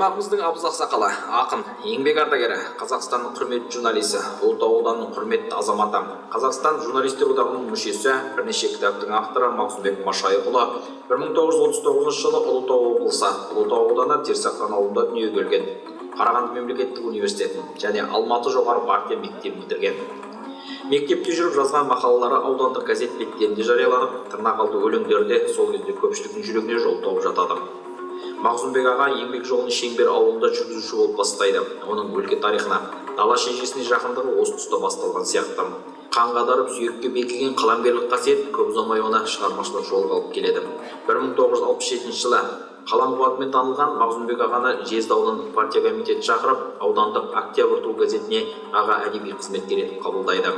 Аймағымыздың абыз ақсақалы, ақын, еңбек ардагері, Қазақстанның құрметті журналисі, Ұлытау ауданының құрметті азаматы, Қазақстан журналистер одағының мүшесі, бірнеше кітаптың авторы Мағзұмбек Машайықұлы 1939 жылы Ұлытау облысы, Ұлытау ауданы Терісаққан ауылында дүниеге келген. Қарағанды мемлекеттік университетін және Алматы жоғары партия мектебін бітірген. Мектепте жүріп жазған мақалалары аудандық газет беттерінде жарияланып, тырнақалды өлеңдері де сол кезде көпшіліктің жүрегіне жол тауып жатады. Мағзұмбек аға еңбек жолын Шеңбер ауылында жүргізуші болып бастайды. Оның өлке тарихына, дала шежіресіне жақындығы осы тұста басталған сияқты. Қанға дарып, сүйекке бекіген қаламгерлік қасиет көп ұзамай оны шығармашылық жолға алып келеді. 1967 жылы қалам қуатымен танылған Мағзұмбек ағаны Жезді аудандық партия комитеті шақырып, аудандық «Октябрь туы» газетіне аға әдеби қызметкер етіп қабылдайды.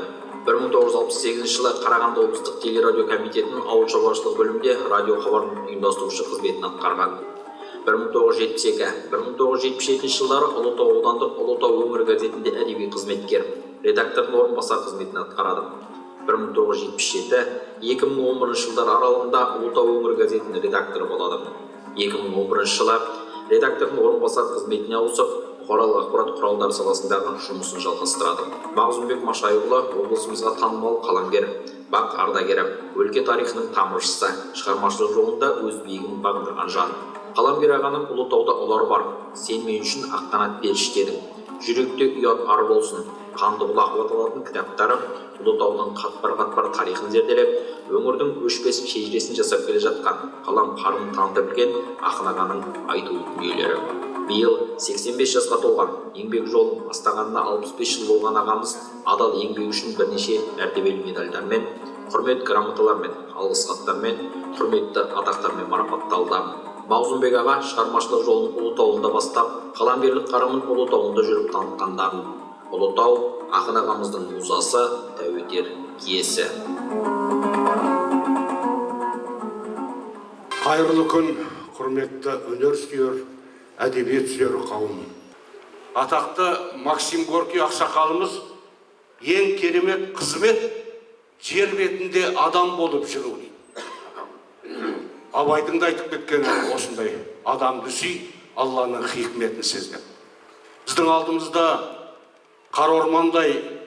1968 жылы Қарағанды облыстық телерадио комитетінің ауыл шаруашылығы бөлімінде радио хабарын ұйымдастырушы қызметін атқарған. 1972-1977 жылдары Ұлытау аудандық «Ұлытау өңірі» газетінде әдеби қызметкер, редактордың орынбасары қызметін атқарады. 1977-2011 жылдар аралығында «Ұлытау өңірі» газетінің редакторы болады. 2011 жылы редактордың орынбасары қызметіне ауысып, бұқаралық ақпарат құралдары саласындағы жұмысын жалғастырады. Мағзұмбек Машайықұлы облысымызға танымал қаламгер, бақ ардагері, өлке тарихының тамыршысы, шығармашылық жолында өз биігін бағындырған жан. Қаламгер ағаның «Ұлытауда ұлар бар», «Сен мен үшін ақ қанат періште едің», «Жүректе ұят ар болсын», «Қанды бұлақ» деп аталатын кітаптары Ұлытаудың қатпар-қатпар тарихын зерделеп, өңірдің өшпес шежіресін жасап келе жатқан қалам қарымын таныта білген ақын ағаның айтулы дүниелері. Биыл 85 жасқа толған, еңбек жолын бастағанына 65 жыл болған ағамыз адал еңбегі үшін бірнеше мәртебелі медальдармен, құрмет грамоталармен, алғыс хаттармен, құрметті атақтармен марапатталды. Мағзұмбек аға шығармашылық жолын Ұлытауында бастап, қаламгерлік қарымын Ұлытауында жүріп танытқандарын. Ұлытау ақын ағамыздың музасы, тәу етер киесі. Қайырлы күн, құрметті өнер сүйер, әдебиет сүйер қауым! Атақты Максим Горький ақсақалымыз: «Ең керемет қызмет – жер бетінде адам болып жүру», – дейді. Абайдың да айтып кеткені осындай: «Адамды сүй, Алланың хикметін сез», – деп. Біздің алдымызда қара ормандай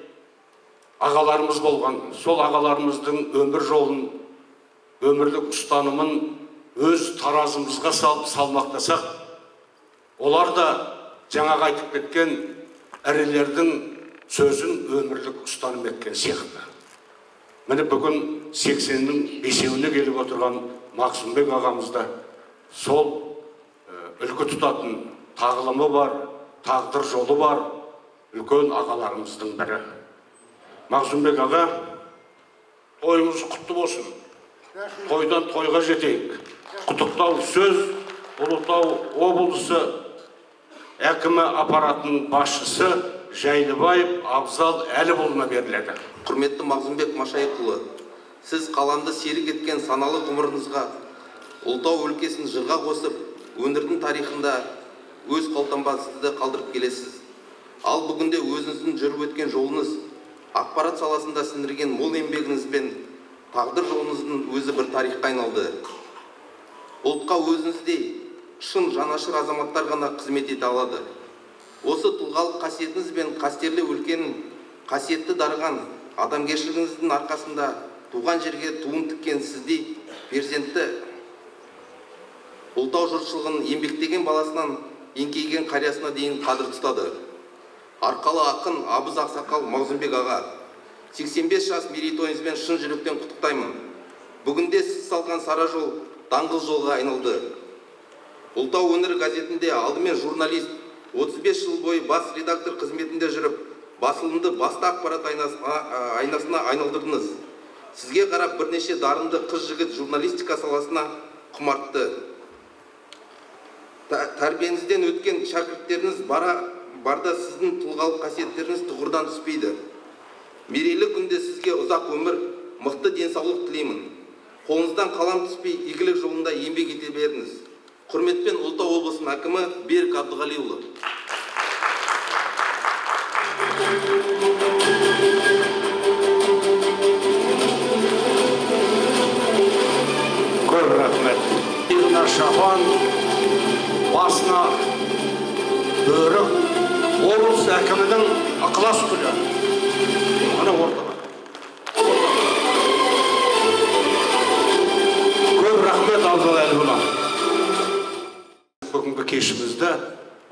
ағаларымыз болған. Сол ағаларымыздың өмір жолын, өмірлік ұстанымын өз таразымызға салып салмақтасақ, олар да жаңағы айтып кеткен ірілердің сөзін өмірлік ұстаным еткен сияқты. Міне, бүгін 85-іне келіп отырған Мақсұмбек ағамыз да сол үлгі тұтатын тағылымы бар, тағдыр жолы бар үлкен ағаларымыздың бірі. Мағзұмбек аға, тойыңыз құтты болсын, тойдан тойға жетейік! Құттықтау сөз Ұлытау облысы әкімі аппаратының басшысы Жайлыбаев Абзал Әлібұлына беріледі. Құрметті Мағзұмбек Машайықұлы, сіз қаламды серік еткен саналы ғұмырыңызға Ұлытау өлкесін жырға қосып, өңірдің тарихында өз қолтаңбаңызды қалдырып келесіз. Ал бүгінде өзіңіздің жүріп өткен жолыңыз, ақпарат саласында сіңірген мол еңбегіңіз бен тағдыр жолыңыздың өзі бір тарихқа айналды. Ұлтқа өзіңіздей шын жанашыр азаматтар ғана қызмет ете алады. Осы тұлғалық қасиетіңіз бен қастерлі өлкенің қасиетті дарыған адамгершілігіңіздің арқасында туған жерге туын тіккен сіздей перзентті Ұлытау жұртшылығының еңбектеген баласынан еңкейген қариясына дейін қадір тұтады. Арқалы ақын, абыз ақсақал Мағзұмбек аға, 85 жас мерейтойыңызбен шын жүректен құттықтаймын! Бүгінде сіз салған сара жол даңғыл жолға айналды. «Ұлытау өңірі» газетінде алдымен журналист, 35 жыл бойы бас редактор қызметінде жүріп, басылымды басты ақпарат айнасына айналдырдыңыз. Сізге қарап, бірнеше дарынды қыз жігіт журналистика саласына құмартты. Тәрбиеңізден өткен шәкірттеріңіз бара барда сіздің тұлғалық қасиеттеріңіз тұғырдан түспейді. Мерейлі күнде сізге ұзақ өмір, мықты денсаулық тілеймін. Қолыңыздан қалам түспей, игілік жолында еңбек ете беріңіз. Құрметпен, Ұлытау облысының әкімі Берік Әбдіғалиұлы. Көп рахмет. Иығына шапан, басына бөрік, облыс әкімінің ықылас гүлі. Мына ортада. Көп рахмет, Абзал Әліұлы. Бүгінгі кешімізді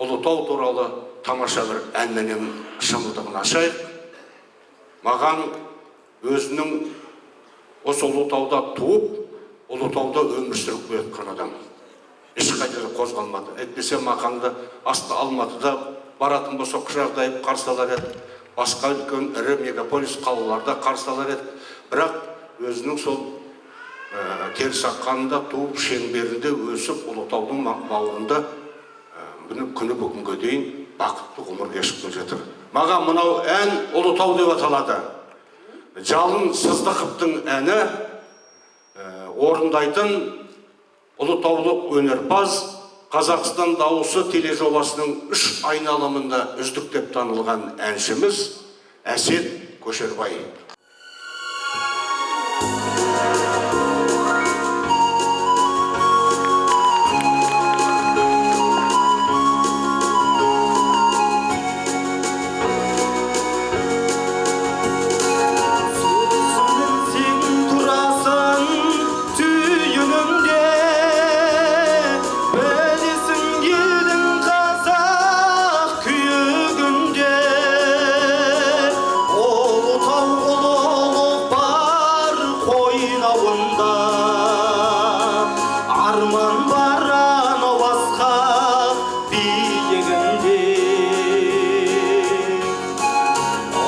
Ұлытау туралы тамаша бір әнменен шымылдығын ашайық. Маған өзінің осы Ұлытауда туып, Ұлытауда өмір сүріп келе жатқан адам. Ешқайда да қозғалмады. Әйтпесе Мақаңды асты Алматыда баратын болса құшақтай қарсы алар еді. Басқа үлкен ірі мегаполис қалаларда қарсы алар еді. Бірақ өзінің сол Терісаққанында туып, шеңберінде өсіп, Ұлытаудың бауырында күні бүгінге дейін бақытты ғұмыр кешіп келе жатыр. Маған мынау ән Ұлытау деп аталады. Жалын Сыздықовтың әні, орындайтын ұлытаулық өнерпаз, Қазақстан дауысы тележобасының 3 айналымында үздік деп танылған әншіміз Әсет Көшербай. Сөзімнің сен тұрасың түйінінде, білесің елдің қазақ күйігінде. Ұлытау ұлылық бар қойнауында, арман бар анау асқақ биігінде.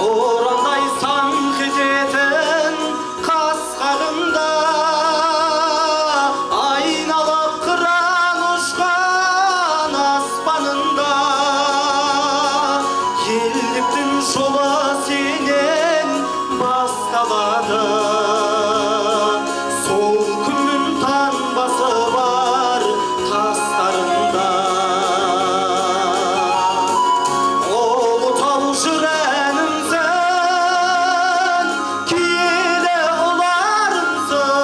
Орандай саңқ ететін қасқағында, айналып қыран ұшқан аспанында. Елдіктің жолы сенен басталады, сол күннің таңбасы бар тастарында. Ұлытау жыр әнімсің, киелі ұларымсың,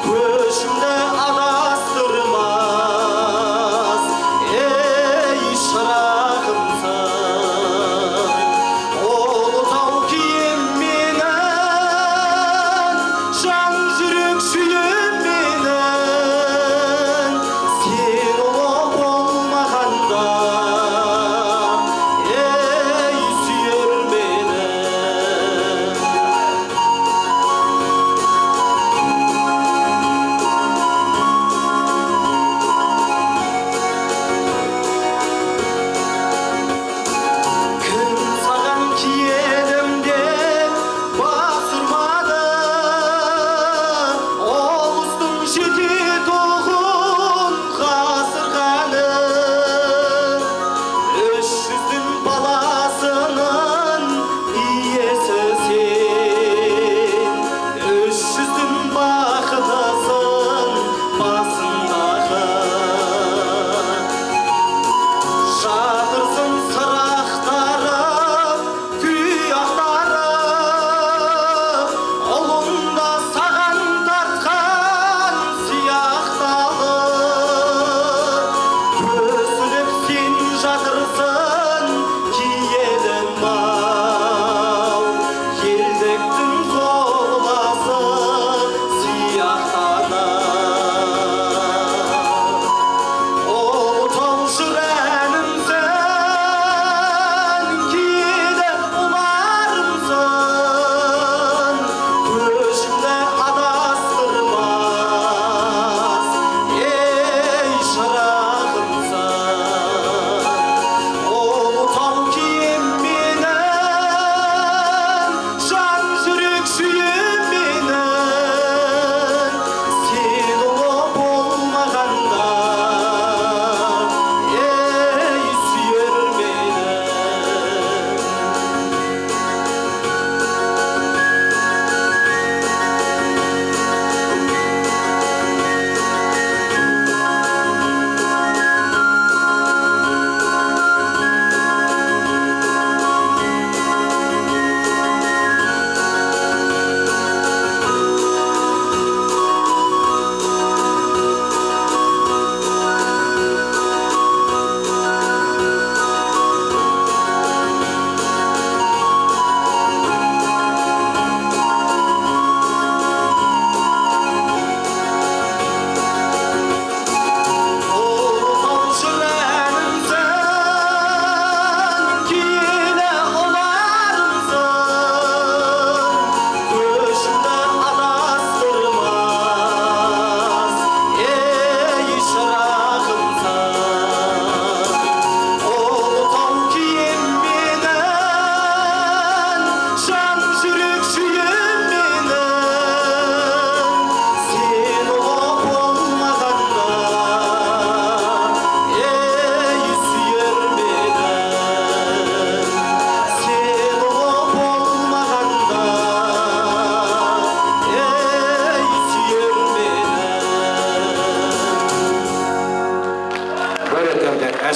көшімді адастырмас, ей шырағымсың. Ұлытау кием менің, жан жүрек сүйем менің, сен ұлы болмағанда, ей сүйер менің. Кім саған киелім деп бас ұрмады, ұлыстың жететұғын ғасырғаны. 300-дің баласының иесі сен, 300-дің бақытысың басындағы. Жатырсың сыр ақтарып, күй ақтарып, ұлында саған тартқан сияқталып. Көсіліп сен жатырсың киелім ау, елдіктің қоласы сияқтанып. Ұлытау жыр әнімсің, киелі ұларымсың, көшімді адастырмас, ей шырағымсың.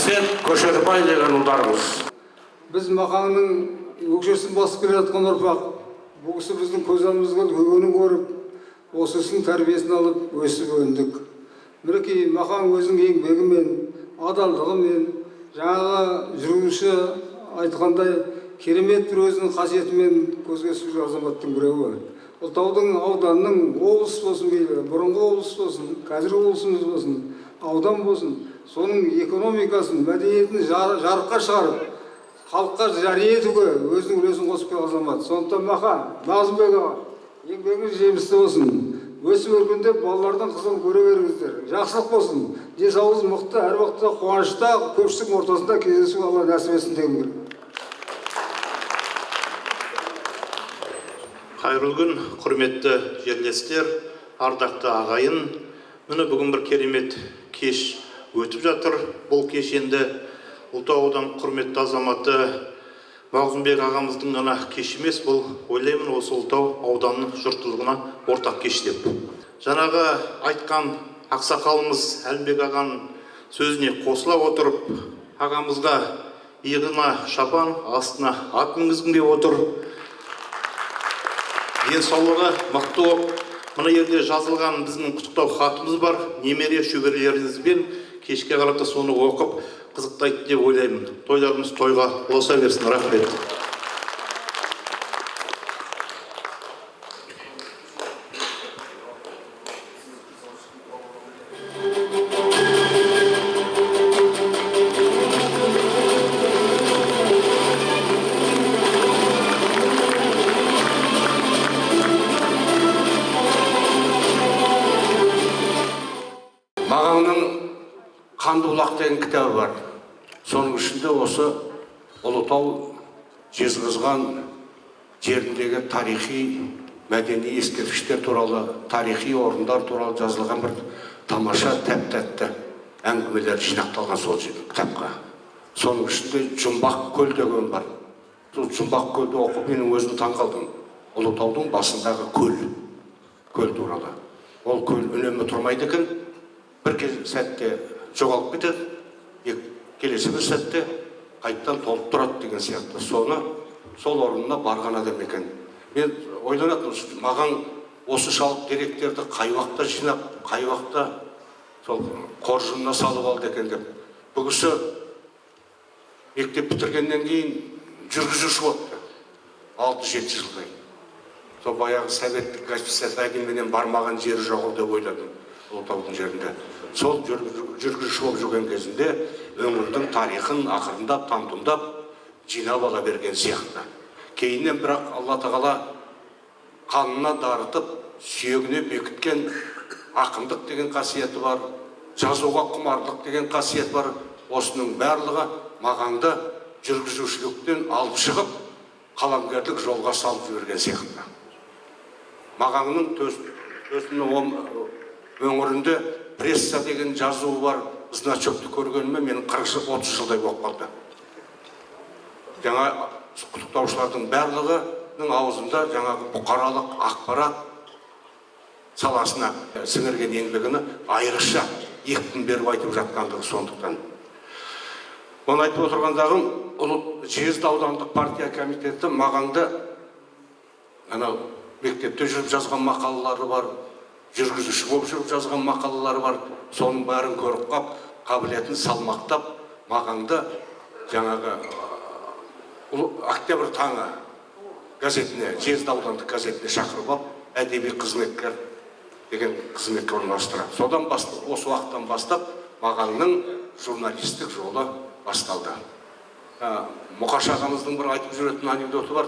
Әсет Көшербай деген ұлдарымыз. Біз Мақаңның өкшесін басып келе жатқан ұрпақ. Бұл кісі біздің көз алдымызға үлгенін көріп, осы кісінің тәрбиесін алып өсіп өндік. Мінекей, Мақаң өзінің еңбегімен, адалдығымен, жаңағы жүргізуші айтқандай, керемет бір өзінің қасиетімен көзге түсіп жүрген азаматтың біреуі. Ұлытаудың, ауданның, облыс болсын мейлі, бұрынғы облыс болсын, қазіргі облысымыз болсын, аудан болсын, соның экономикасын, мәдениетін жарыққа шығарып, халыққа жария етуге өзінің үлесін қосып келген азамат. Сондықтан, Мақа, Мағзұмбек аға, еңбегіңіз жемісті болсын, өсіп өркендеп, балалардың қызығын көре беріңіздер. Жақсылық болсын, денсаулығыңыз мықты, әр уақытта қуанышта, көпшіліктің ортасында кездесу Алла нәсіп етсін дегім келеді. Қайырлы күн, құрметті жерлестер, ардақты ағайын. Міне, бүгін бір керемет кеш өтіп жатыр. Бұл кеш енді Ұлытау ауданының құрметті азаматы Мағзұмбек ағамыздың ғана кеші емес, бұл, ойлаймын, осы Ұлытау ауданының жұртшылығына ортақ кеш деп. Жаңағы айтқан ақсақалымыз Әлімбек ағаның сөзіне қосыла отырып, ағамызға иығына шапан, астына ат мінгізгім келіп отыр. Денсаулығы мықты болып, мына жерде жазылған біздің құттықтау хатымыз бар. Немере шөберелеріңізбен кешке қарата соны оқып қызықтайды деп ойлаймын. Тойларымыз тойға ұласа берсін. Рахмет. Мағаңның «Қанды бұлақ» деген кітабы бар. Соның ішінде осы Ұлытау, Жезқазған жеріндегі тарихи, мәдени ескерткіштер туралы, тарихи орындар туралы жазылған бір тамаша, тәп тәтті әңгімелер жинақталған сол кітапқа. Соның ішінде Жұмбақ көл деген бар. Сол Жұмбақ көлді оқып, менің өзім таң қалдым. Ұлытаудың басындағы көл туралы. Ол көл үнемі тұрмайды екен, бір кез сәтте жоғалып кетеді, келесі бір сәтте қайтадан толып тұрады деген сияқты. Соны сол орнына барған адам екен. Мен ойланатынмын, маған осыншалық деректерді қай уақытта жинап, қай уақытта сол қоржынына салып алды екен деп. Бұл кісі мектеп бітіргеннен кейін жүргізуші болыпты 6-7 жылдай. Сол баяғы советтік госпитальменен бармаған жері жоқ деп ойладым Ұлытаудың жерінде. Сол жүргізуші болып жүрген кезінде өңірдің тарихын ақырындап, там-тұмдап жинап ала берген сияқты. Кейіннен бірақ Алла Тағала қанына дарытып, сүйегіне бекіткен ақындық деген қасиеті бар, жазуға құмарлық деген қасиет бар. Осының барлығы Мағаңды жүргізушіліктен алып шығып, қаламгерлік жолға салып жіберген сияқты. Мағаңның төсінің өңірінде пресса деген жазуы бар значокты көргеніме менің 40-30 жылдай болып қалды. Жаңа құттықтаушылардың барлығының аузында жаңағы бұқаралық ақпарат саласына сіңірген еңбегіні айрықша екпін беріп айтып жатқандығы сондықтан. Оны айтып отырғандағым, Ұлы Жезді аудандық партия комитеті Мағаңды анау мектепте жүріп жазған мақалалары бар, жүргізуші болып жүріп жазған мақалалары бар, соның бәрін көріп қап, қабілетін салмақтап, Мағаңды жаңағы «Октябрь таңы» газетіне, Жезді аудандық газетіне шақырып алып, әдеби қызметкер деген қызметке орналастырады. Содан осы уақыттан бастап Мағаңның журналистік жолы басталды. Мұқаш ағамыздың бір айтып жүретін анекдоты бар.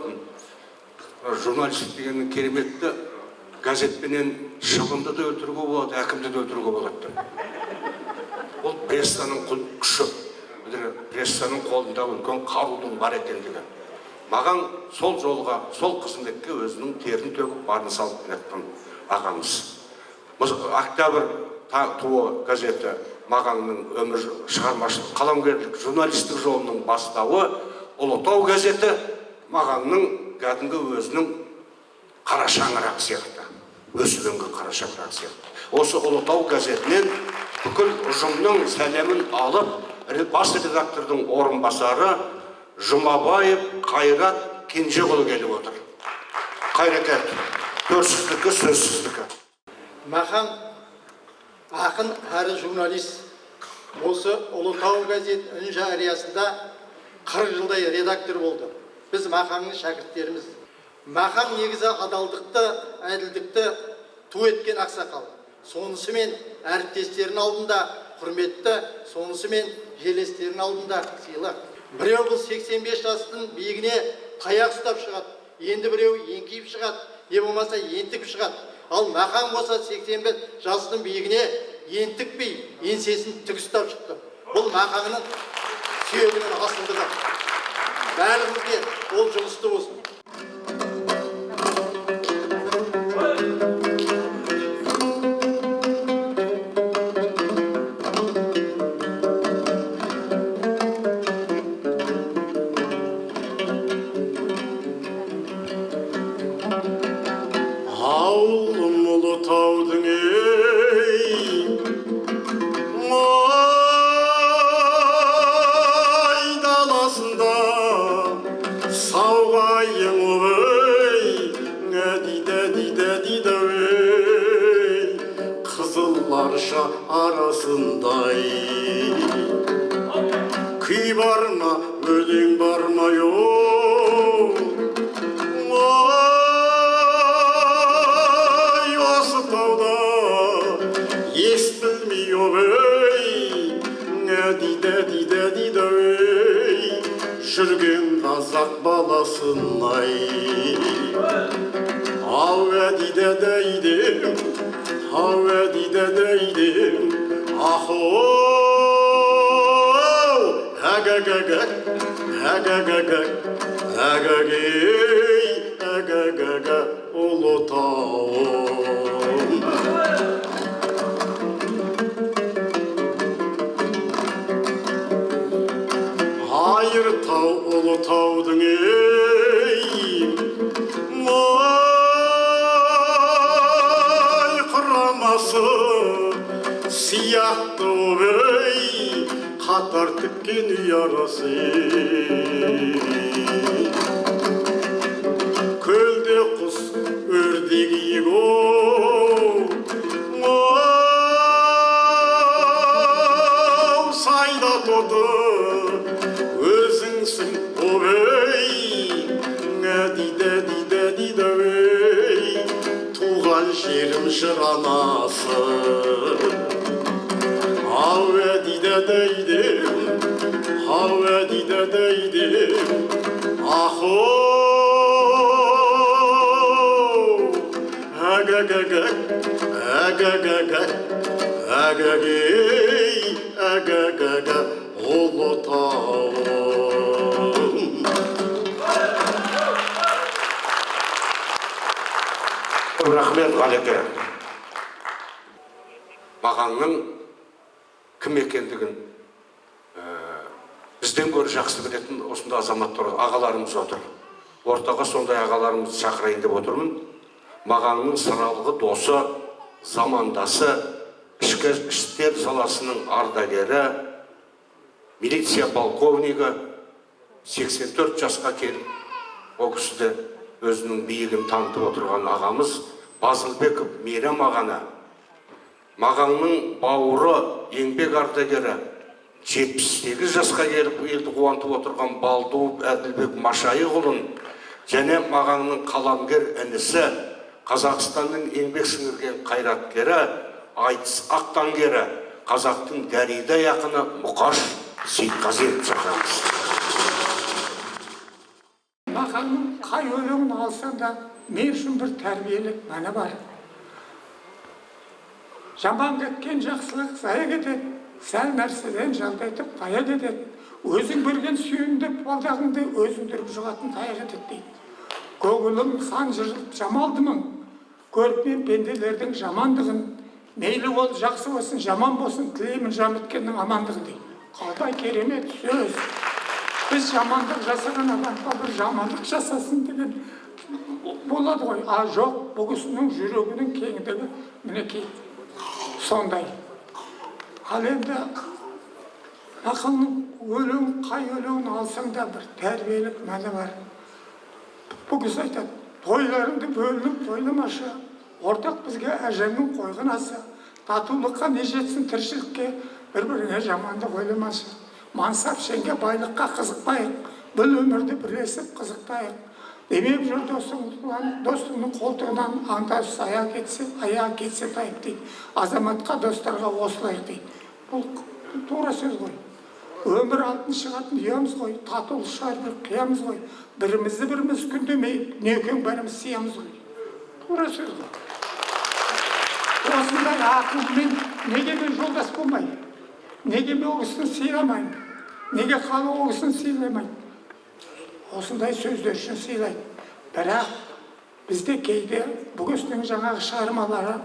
Журналист дегеннің кереметті, газетпенен шыбынды да өлтіруге болады, әкімді де өлтіруге болады деп. Бұл прессаның күші, прессаның қолындағы үлкен қарудың бар екендігі. Маған сол жолға, сол қызметке өзінің терін төгіп, барын салып келе ағамыз. «Октябрь туы» газеті Мағаңның өмір шығармашылық, қаламгерлік, журналистік жолының бастауы. «Ұлытау» газеті Мағаңның кәдімгі өзінің қара шаңырағы сияқты, өсіп өнген қара шаңырағы сияқты. Осы «Ұлытау» газетінен бүкіл ұжымның сәлемін алып, Бас редактордың орынбасары Жұмабаев Қайрат Кенжеғұлы келіп отыр. Қайреке, төр сіздікі, сөз сіздікі. Мақаң ақын әрі журналист. Осы Ұлытау газет үн жариясында 40 жылдай редактор болды. Біз Мақаңның шәкірттеріміз. Мақаң негізі адалдықты, әділдікті ту еткен ақсақал. Сонысымен әріптестерінің алдында құрметті, сонысымен жерлестерінің алдында сыйлы. Біреу бұл 85 жастың биігіне таяқ ұстап шығады, енді біреу еңкейіп шығады, не болмаса ентігіп шығады. Ал Мақаң болса 85 жастың биігіне ентікпей, еңсесін тік ұстап шықты. Бұл Мақаңның сүйегінің асылдығы. Бәрімізге ол жұғысты болсын. Ауылым Ұлытаудың, ей, ой, даласында сауғайың, ой, әдиді диді диді, ей, қызыл арша арасындай. Күй бар ма, өлең бар ма, ой, осы тауда естілмей, ой, диді диді диді, ей, жүрген қазақ баласын ай. Ау, әдиді дәйдем, ау, әдиді дәйдем, ахоу, әгәгәгә, әгәгәгә, әгәгей, әгәгәгә, Ұлытауым. Айыр тау Ұлытаудың, ей, ой, құрамасы сияқты, ой, қатар тіккен үй арасы. Көлде құс, өрдек иек, оу, сайда тоты өзіңсің, ой, диді диді диді, ей, туған жерім, жыр анасы. Ау, әдиді дәйдем, ау, әдиді дәйдем, ахоу, әгәгәгә, әгәгәгә, әгәгей, әгәгәгә, Ұлытауым. Рахмет, Ғалеке. Мағаңның кім екендігін бізден гөрі жақсы білетін осында азаматтар, ағаларымыз отыр. Ортаға сондай ағаларымызды шақырайын деп отырмын. Мағаңның сыралғы досы, замандасы, ішкі істер саласының ардагері, милиция полковнигі, 84 жасқа келіп, ол кісі де өзінің биігін танытып отырған ағамыз Базылбеков Мейрам ағаны, Мағаңның бауыры, еңбек ардагері, 78 жасқа келіп елді қуантып отырған Балдуов Әділбек Машайықұлын және Мағаңның қаламгер інісі, Қазақстанның еңбек сіңірген қайраткері, айтыс ақтаңгері, қазақтың дәридай ақыны Мұқаш Сейтқазиевті шақырамыз. Мақаңның қай өлеңін алсаң да, мен үшін бір тәрбиелік мәні бар. Жаман кеткен жақсылық зая кетеді, сәл нәрседен жалтайтып тая кетеді. Өзің берген сүйемдеп балдағыңды өзің түріп жұғатын таяқ етеді дейді. Көңілім сан жырылып жамалды мың, көріп мен пенделердің жамандығын, мейлі ол жақсы болсын, жаман болсын, тілеймін жам біткеннің амандығын дейді. Қалай керемет сөз. Біз жамандық жасаған адамға бір жамандық жасасын деген болады ғой. А жоқ, бұл кісінің жүрегінің кеңдігі мінекей сондай. Ал енді Мақаңның өлең, қай өлеңін алсаң да, бір тәрбиелік мәні бар. Бұл кісі айтады: «Тойларыңды бөлініп тойламашы, ортақ бізге әжемнің қойған асы. Татулыққа не жетсін тіршілікке, бір біріңе жамандық ойламашы. Мансап шенге, байлыққа қызықпайық, бұл өмірді бірлесіп қызықтайық. Демеп жүр досың, достыңның қолтығынан аңдасыз аяқ кетсе, аяғы кетсе тайып», – дейді. «Азаматқа, достарға осылайық», – дейді. Бұл тура сөз ғой. Өмір алтын шығатын ұямыз ғой, татулық шығар бір қиямыз ғой. Бірімізді біріміз күндемей, дүниеге бәріміз сиямыз ғой. Тура сөз ғой. Осындай ақылмен неге мен жолдас болмаймын? Неге мен ол кісіні сыйламаймын? Неге халық ол кісіні сыйламайды? Осындай сөздер үшін сыйлайды. Бірақ бізде кейде бұл кісінің жаңағы шығармалары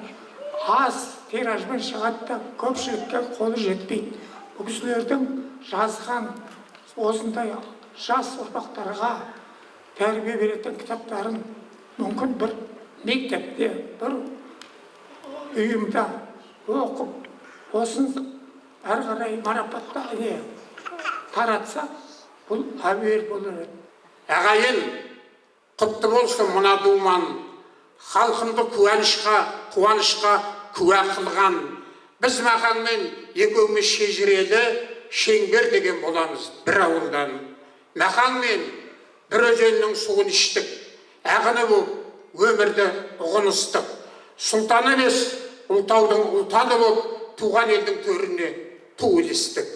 аз тиражбен шығады да, көпшілікке қолы жетпейді. Бұл кісілердің жазған осындай жас ұрпақтарға тәрбие беретін кітаптарын мүмкін бір мектепте, бір ұйымда оқып, осыны әрі қарай марапатта не таратса, бұл әбүйір болар еді. Ағайын, құтты болсын мына думан, халқымды қуанышқа куә қылған. Біз Мақаңмен екеуміз шежірелі Шеңбер деген боламыз бір ауылдан. Мақаңмен бір өзеннің суын іштік, ағыны боп өмірді ұғыныстық. Сұлтан емес, Ұлытаудың ұлтаны боп, туған елдің төріне ту ілістік.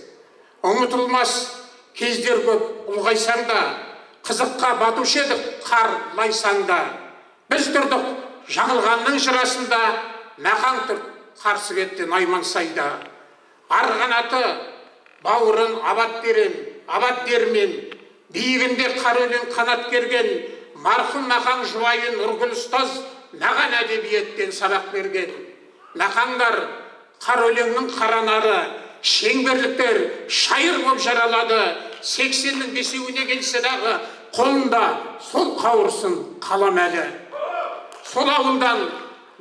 Ұмытылмас кездер көп, ұлғайсаң да, қызыққа батушы едік қар лайсаңда. Біз тұрдық Жаңылғанның жырасында, Мақаң тұр қарсы бетте Наймансайда. Арғанаты бауырын абат дерен, абат дермен, биігінде қар өлең қанат керген. Марқұм Мақаң жұбайы Нұргүл ұстаз маған әдебиеттен сабақ берген. Мақаңдар қар өлеңнің қара нары, шеңберліктер шайыр боп жаралады. 85-іне келсе дағы, қолында сол қауырсын қалам әлі. Сол ауылдан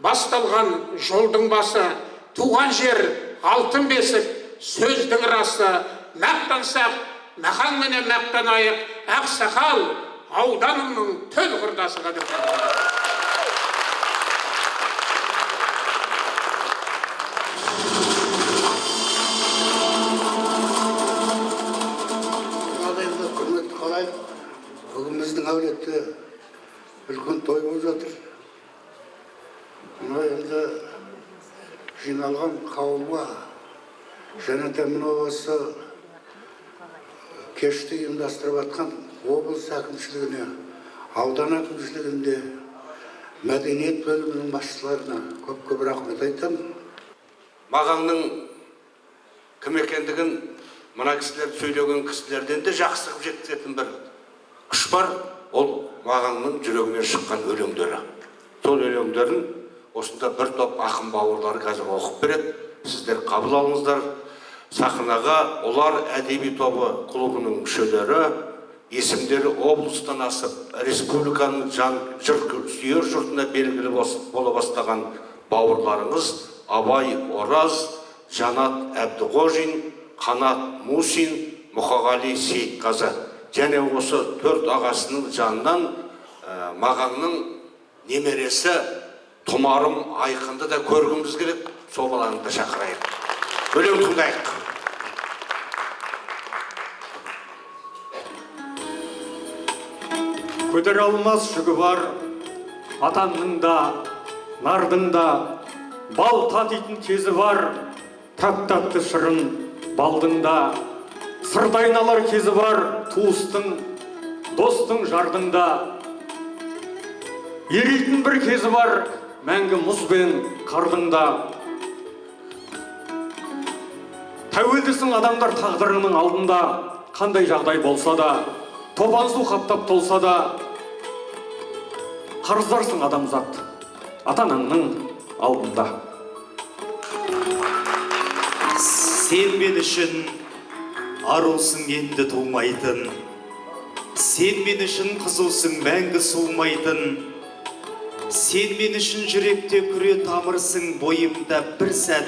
басталған жолдың басы, туған жер алтын бесік, сөздің расы. Мақтансақ, Мақаңменен мақтанайық, ақсақал ауданымның төл құрдасы, қадірменді. Мынада енді, құрметті халайық, бүгін біздің әулетте үлкен той болып жатыр. Мына енді жиналған қауымға және де мынау осы кешті ұйымдастырып жатқан облыс әкімшілігіне, аудан әкімшілігінде, мәдениет бөлімінің басшыларына көп көп рахмет айтамын. Мағаңның кім екендігін мына кісілер, сөйлеген кісілерден де жақсы қылып жеткізетін бір күш бар. Ол Мағаңның жүрегінен шыққан өлеңдері. Сол өлеңдерін осында бір топ ақын бауырлары қазір оқып береді, сіздер қабыл алыңыздар. Сахнаға Ұлар әдеби тобы клубының мүшелері, есімдері облыстан асып, республиканың жан жыр сүйер жұртына белгілі бола бастаған бауырларыңыз Абай Ораз, Жанат Әбдіқожин, Қанат Мусин, Мұқағали Сейітқазы және осы төрт ағасының жанынан Мағаңның немересі Тұмарым Айқынды да көргіміз келеді. Сол баланы да шақырайық, өлең тыңдайық. Көтере алмас жүгі бар атаңның да, нардың да, бал татитын кезі бар, тәп тәтті шырын балдың да, сырды айналар кезі бар туыстың, достың, жардың да, еритін бір кезі бар мәңгі мұз бен қардың да. Тәуелдісің адамдар тағдырыңның алдында, қандай жағдай болса да, топан су қаптап толса да, қарыздарсың адамзат ата анаңның алдында. Сен мен үшін арусың енді тумайтын, сен мен үшін қызусың мәңгі суымайтын, сен мен үшін жүректе күре тамырсың, бойымда бір сәт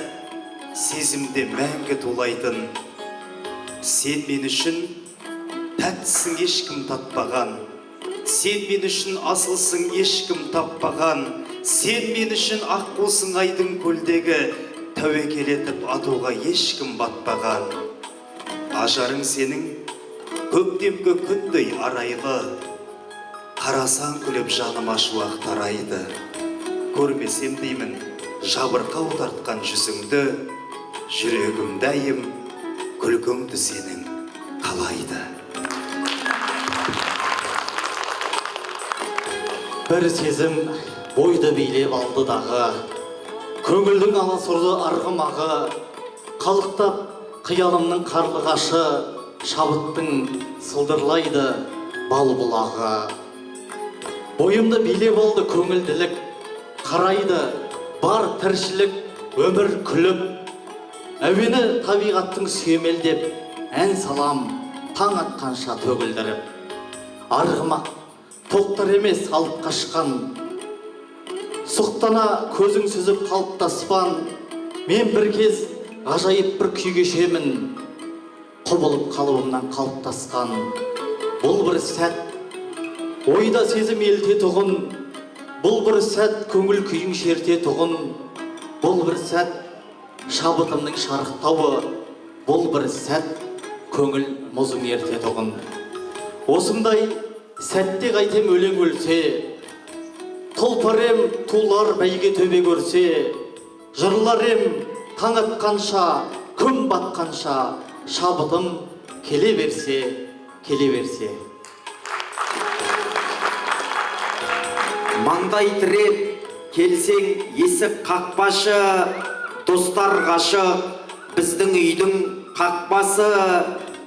сезімде мәңгі тулайтын. Сен мен үшін тәттісің, ешкім татпаған. Сен мен үшін асылсың, ешкім таппаған. Сен мен үшін аққусың айдын көлдегі, тәуекел етіп атуға ешкім батпаған. Ажарың сенің көктемгі күндей арайлы, қарасаң күліп жаныма шуақ тарайды. Көрмесем деймін жабырқау тартқан жүзіңді, жүрегім дәйім күлкіңді сенің қалайды. Бір сезім бойды билеп алды дағы, көңілдің аласұрды арғымағы, қалықтап қиялымның қарлығашы, шабыттың сылдырлайды бал бұлағы. Бойымды билеп алды көңілділік, қарайды бар тіршілік өмір күліп, әуені табиғаттың сүйемелдеп, ән салам таң атқанша төгілдіріп. Арғымақ тоқтар емес алып қашқан, сұқтана көзің сүзіп қалыптаспан, мен бір кез ғажайып бір күй кешемін, құбылып қалыбымнан қалыптасқан. Бұл бір сәт ойда сезім елтетұғын, бұл бір сәт көңіл күйің шертетұғын, бұл бір сәт шабытымның шарықтауы, бұл бір сәт көңіл мұзың ертетұғын. Осындай сәтте қайтем өлең өлсе, тұлпар ем тулар бәйге төбе көрсе, жырлар ем таң атқанша, күн батқанша, шабытым келе берсе, келе берсе. Маңдай тіреп келсең есік қақпашы, достар ғашық біздің үйдің қақпасы.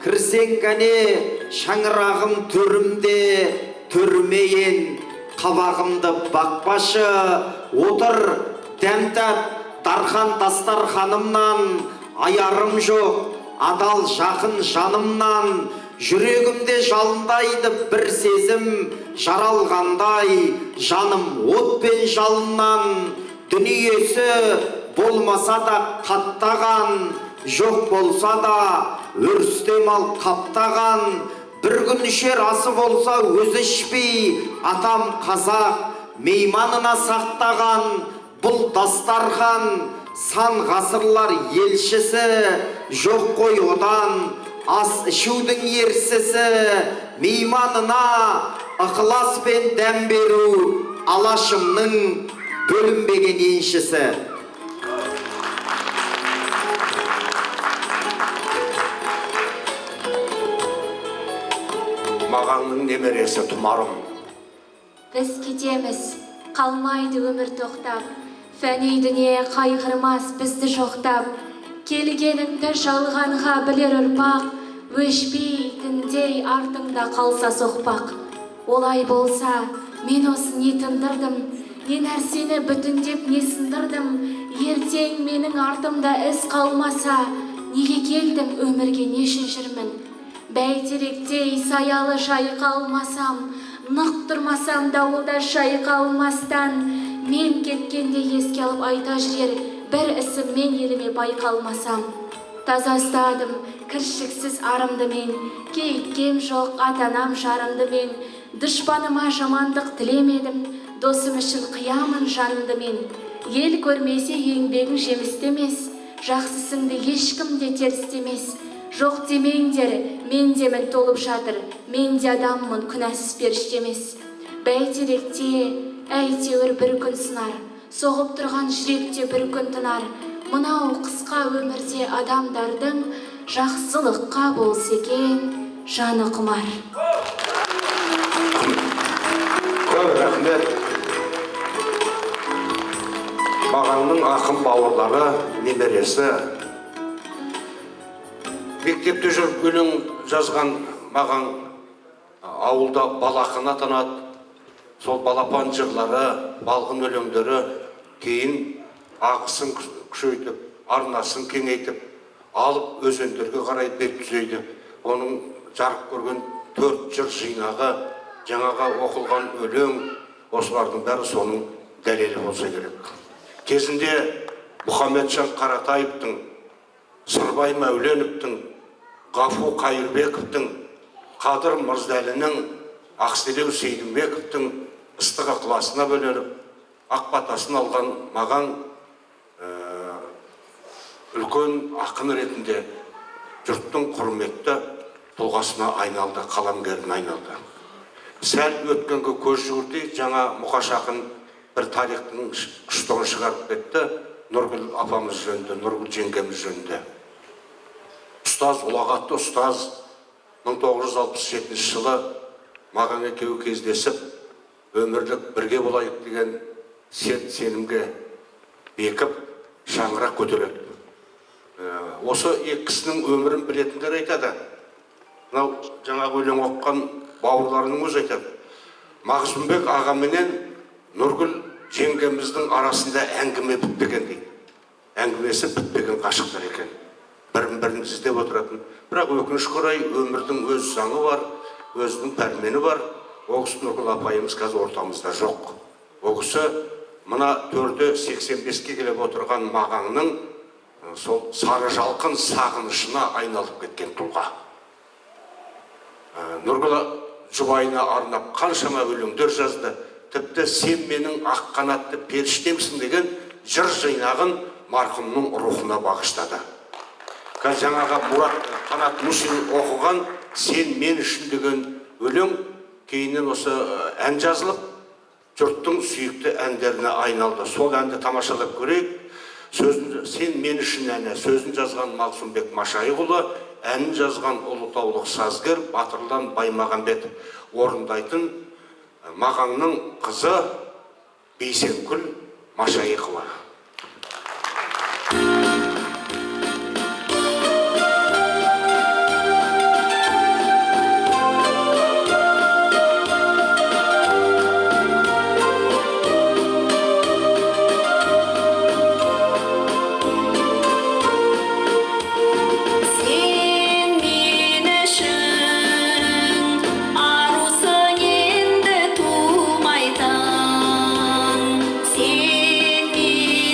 Кірсең кәне шаңырағым төрімде, төріме ен қабағымды бақпашы. Отыр дәм тат дархан дастарханымнан, аярым жоқ адал жақын жанымнан. Жүрегімде жалындайды бір сезім, жаралғандай жаным от пен жалыннан. Дүниесі болмаса да қаттаған, жоқ болса да өрісте мал қаптаған. Бір күн ішер асы болса өзі ішпей, атам қазақ мейманына сақтаған. Бұл дастархан сан ғасырлар елшісі, жоқ қой одан ас ішудің ерсісі. Мейманына ықыласпен дәм беру алашымның бөлінбеген еншісі. Мағаңның немересі Тұмарым. Біз кетеміз, қалмайды өмір тоқтап, фәни дүние қайғырмас бізді жоқтап. Келгеніңді жалғанға білер ұрпақ, өшпейтіндей артыңда қалса соқпақ. Олай болса, мен осы не тындырдым, не нәрсені бүтіндеп не сындырдым. Ертең менің артымда із қалмаса, неге келдім өмірге, не үшін жүрмін? Бәйтеректей саялы жайқалмасам, нық тұрмасам дауылда шайқалмастан, мен кеткенде еске алып айта жүрер бір ісіммен еліме байқалмасам. Таза ұстадым кіршіксіз арымды мен, кейіткем жоқ ата-анам жарымды мен. Дұшпаныма жамандық тілемедім, досым үшін қиямын жанымды мен. Ел көрмесе еңбегің жемісті емес, жақсысыңды ешкім де терістемес. Жоқ демеңдер, мен демін толып жатыр, мен де адаммын, күнәсіз періште емес. Бәйтеректе әйтеуір бір күн сынар, соғып тұрған жүректе бір күн тынар. Мынау қысқа өмірде адамдардың жақсылыққа болса екен жаны құмар. Көп рахмет. Мағаңның ақын бауырлары, немересі. Мектепте жүріп өлең жазған Мағаң ауылда балақын атанады. Сол балапан жырлары, балғын өлеңдері кейін ағысын күшейтіп, арнасын кеңейтіп, алып өзендерге қарай бет түзейді. Оның жарық көрген 4 жыр жинағы, жаңаға оқылған өлең, осылардың бәрі соның дәлелі болса керек. Кезінде Мұхамеджан Қаратаевтың, Сырбай Мәуленовтің, Ғафу Қайырбековтің, Қадыр Мырзалінің, Ақселеу Сейдімбековтің ыстық ықыласына бөленіп, ақ батасын алған Мағаң үлкен ақын ретінде жұрттың құрметті тұлғасына айналды, қаламгеріне айналды. Сәл өткенге көз жүгіртейік, жаңа Мұқаш ақын бір тарихтың ұштығын шығарып кетті Нұргүл апамыз жөнінде, Нұргүл жеңгеміз жөнінде. Ұстаз, ұлағатты ұстаз, 1967 жылы Мағаң екеуі кездесіп, өмірлік бірге болайық деген серт сенімге бекіп, шаңырақ көтереді. Осы екі кісінің өмірін білетіндер айтады. Мынау жаңағы өлең оқыған бауырларының өзі айтады. Мағзұмбек ағаменен Нұргүл жеңгеміздің арасында әңгіме бітпеген дейді. Әңгімесі бітпеген ғашықтар екен. Бірін бірін іздеп отыратын. Бірақ өкінішке орай өмірдің өз заңы бар, өзінің пәрмені бар. Ол кісі, Нұргүл апайымыз, қазір ортамызда жоқ. Ол кісі мына төрде 85-ке келіп отырған Мағаңның сол сары жалқын сағынышына айналып кеткен тұлға. Нұргүл жұбайына арнап қаншама өлеңдер жазды. Тіпті «Сен менің ақ қанатты періштемсің» деген жыр жинағын марқұмның рухына бағыштады. Қазір жаңағы Мұрат Қанат Мусин оқыған «Сен мен үшін» деген өлең кейіннен осы ән жазылып, жұрттың сүйікті әндеріне айналды. Сол әнді тамашалап көрейік. Сөзін, «Сен мен үшін» әні, сөзін жазған Мағзұмбек Машайықұлы, әнін жазған ұлытаулық сазгер Батырлан Баймағамбетов, орындайтын Мағаңның қызы Бейсенкүл Машайықова. Сен мен үшін арусың енді тумайтын. Сен мен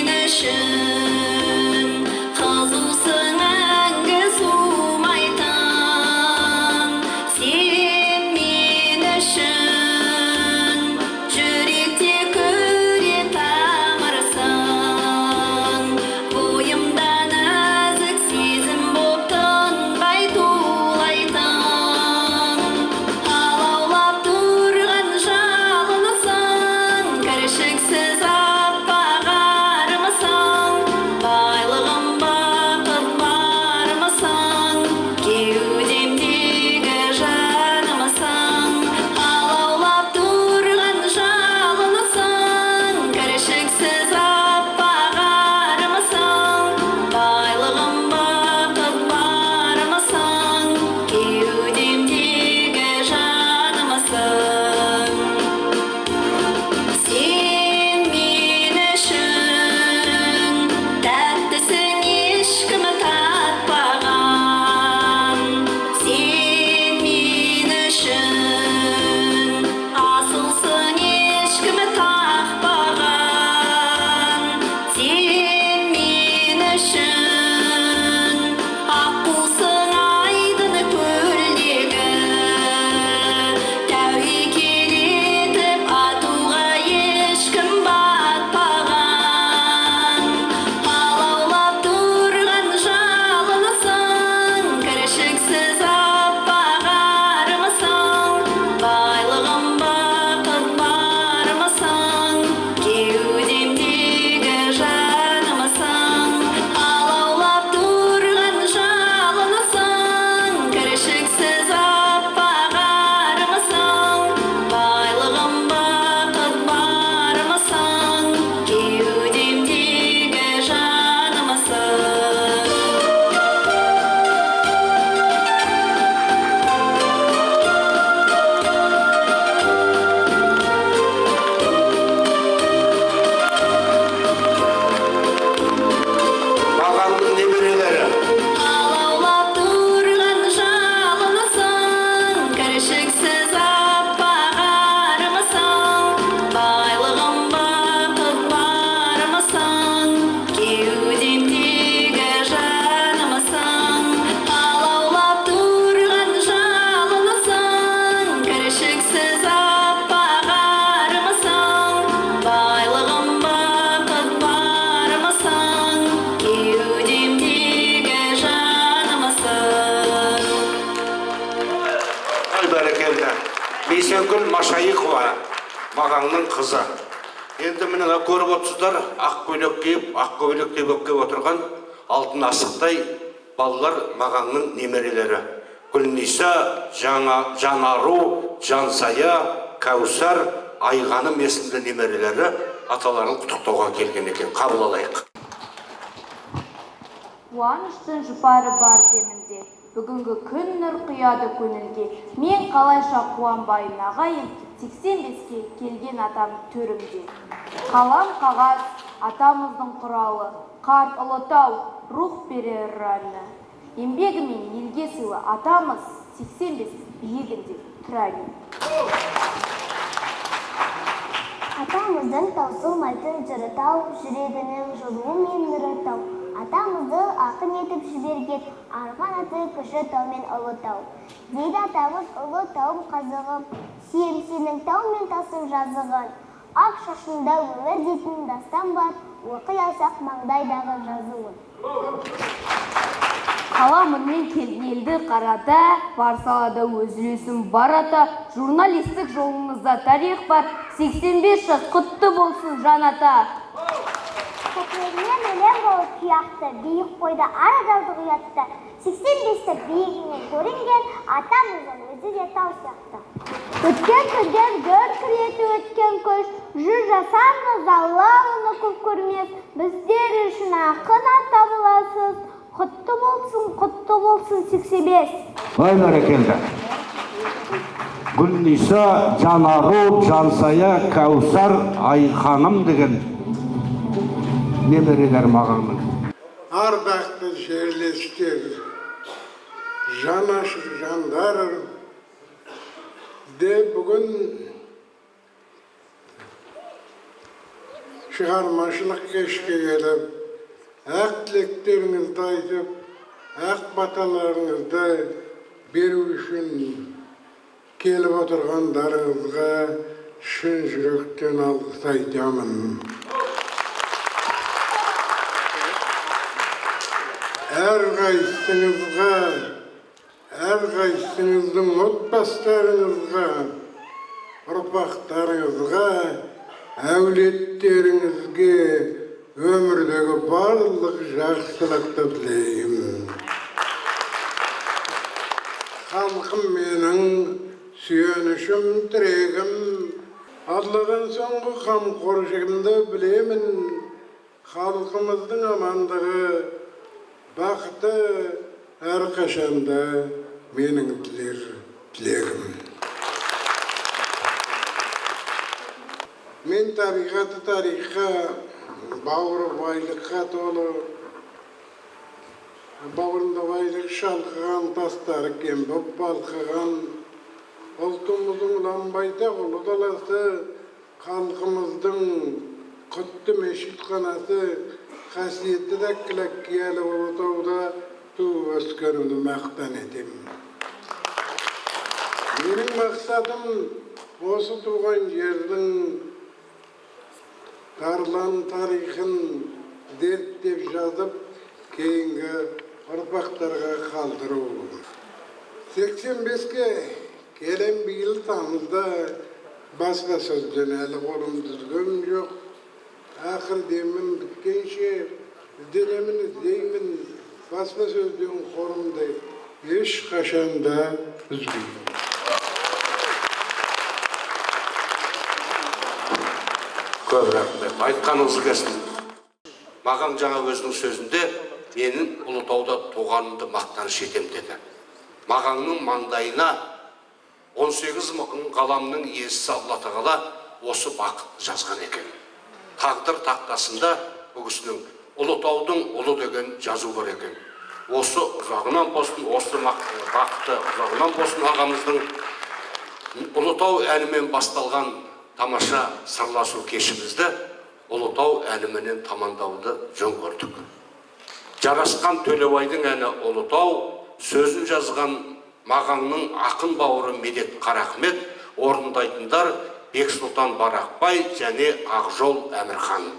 Ой, бәрекелді. Бейсенкүл Машайықова, Мағаңның қызы. Енді міне мына көріп отырсыздар, ақ көйлек киіп, ақ көйлек болып келіп отырған алтын асықтай балалар Мағаңның немерелері. Гүлниса, Жанару, Жансая, Кәусар, Айғаным есімді немерелері аталарын құттықтауға келген екен. Қабыл алайық. Қуаныштың жұпары бар демінде, бүгінгі күн нұр құяды көңілге. Мен қалайша қуанбайын, ағайын, 85-ке келген атам төрімде. Қалам қағаз атамыздың құралы, қарт Ұлытау рух берер ұраны. Еңбегімен елге сыйлы атамыз 85 биігінде тұр. Атамыздың таусылмайтын жыры тау, жүрегінің жылуы мен нұры тау. Атамызды ақын етіп жіберген арғы аты кіші тау мен ұлы тау. Дейді атамыз: ұлы тауым қазығым, сүйем сенің тау мен тасың жазығын. Ақ шашында өмір дейтін дастан бар, оқи алсақ маңдайдағы жазуын. Қаламымен елді қарата, бар салада өз үлесін бар ата, журналистік жолыңызда тарих бар, 85 жас құтты болсын, жан ата. Көкірегінен өлең болып күй ақты, биік қойды ар адалдық ұятты. 85-ті биігінен көрінген атамыздың өзі де тау сияқты. Өткен күндер дүркіретіп өткен көш, 100 жасармыз, Алла оны көп көрмес. Біздер үшін ақын ата боласыз, құтты болсын, құтты болсын 85. Ой, бәрекелді. Гүлниса, Жанару, Жансая, Кәусар, Айханым деген немерелер Мағаңның. Ардақты жерлестер, жанашыр жандар, де бүгін шығармашылық кешке келіп, ақ тілектеріңізді айтып, ақ баталарыңызды беру үшін келіп отырғандарыңызға шын жүректен алғыс айтамын. Әрқайсыңызға, әрқайсыңыздың отбасыларыңызға, ұрпақтарыңызға, әулеттеріңізге өмірдегі барлық жақсылықты тілеймін. Халқым менің сүйенішім, тірегім, Алладан соңғы қамқоршымды білемін. Халқымыздың амандығы, бақыты әрқашанда менің тілер тілегім. Мен табиғаты тарихқа, бауыры байлыққа толы, бауырында байлық шалқыған, тастары кем боп балқыған, ұлтымыздың ұлан-байтақ ұлы даласы, халқымыздың құтты мешітханасы, қасиетті дәккіләк Ұлытауда туып өскенімді мақтан етемін. Менің мақсатым осы туған жердің тарлан тарихын зерттеп жазып, кейінгі ұрпақтарға қалдыру. 85-ке келем биыл тамызда, баспасөзден әлі қолымды үзгенім жоқ. Ақыр демім біткенше ізденемін, іздеймін, баспасөзден қолымды ешқашан да үзбеймін. Көп рахмет, айтқаныңыз келсін. Маған жаңа өзінің сөзінде менің Ұлытауда туғанымды мақтаныш етем деді. Мағаңның маңдайына 18 мың ғаламның иесі Алла Тағала осы бақыт жазған екен. Тағдыр тақтасында бұл кісінің Ұлытаудың ұлы деген жазу бар екен. Осы ұзағынан болсын, осы бақыты ұзағынан болсын ағамыздың. Ұлытау әнімен басталған тамаша сырласу кешімізді Ұлытау әніменен тамамдауды жөн көрдік. Жарасқан Төлебайдың әні Ұлытау, сөзін жазған Мағаңның ақын бауыры Медет Қарахмет, орындайтындар Бексұлтан Барақбай және Ақжол Әмірхан.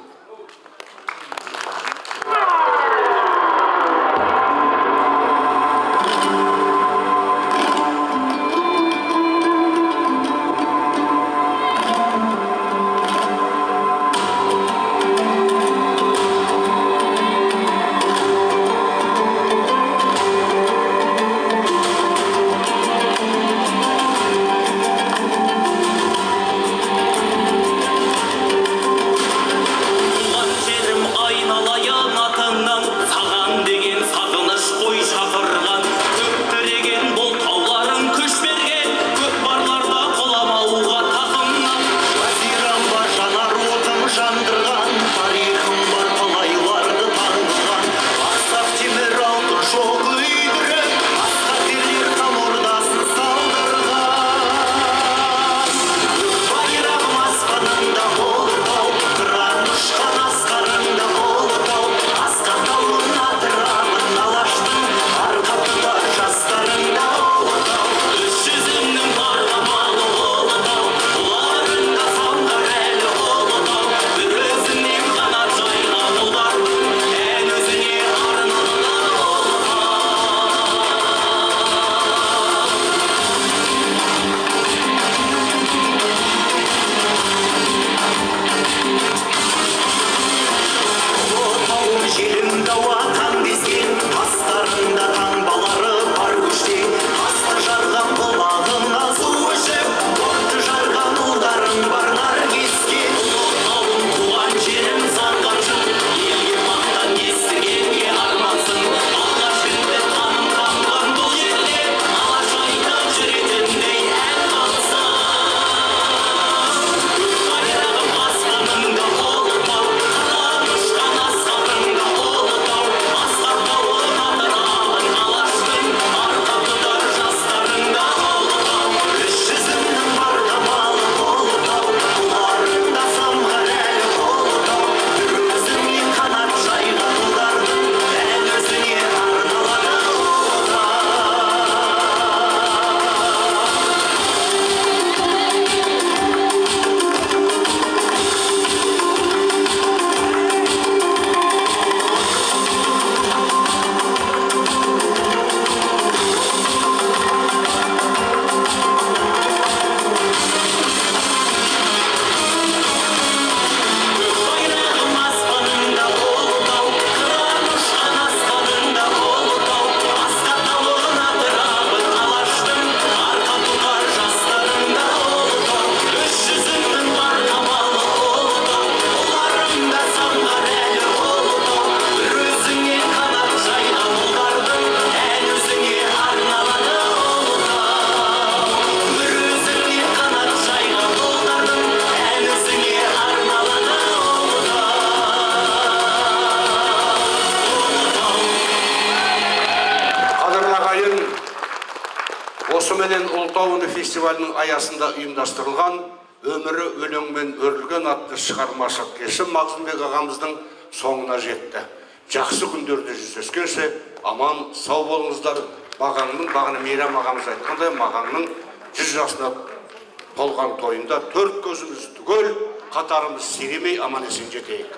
фестивалінің аясында ұйымдастырылған «Өмірі өлеңмен өрілген» атты шығармашылық кеші Мағзұмбек ағамыздың соңына жетті. Жақсы күндерде жүздескенше, аман сау болыңыздар. Мағаңның, бағана Мейрам ағамыз айтқандай, Мағаңның 100 жасына толған тойында төрт көзіміз түгел, қатарымыз сиремей, аман есен жетейік.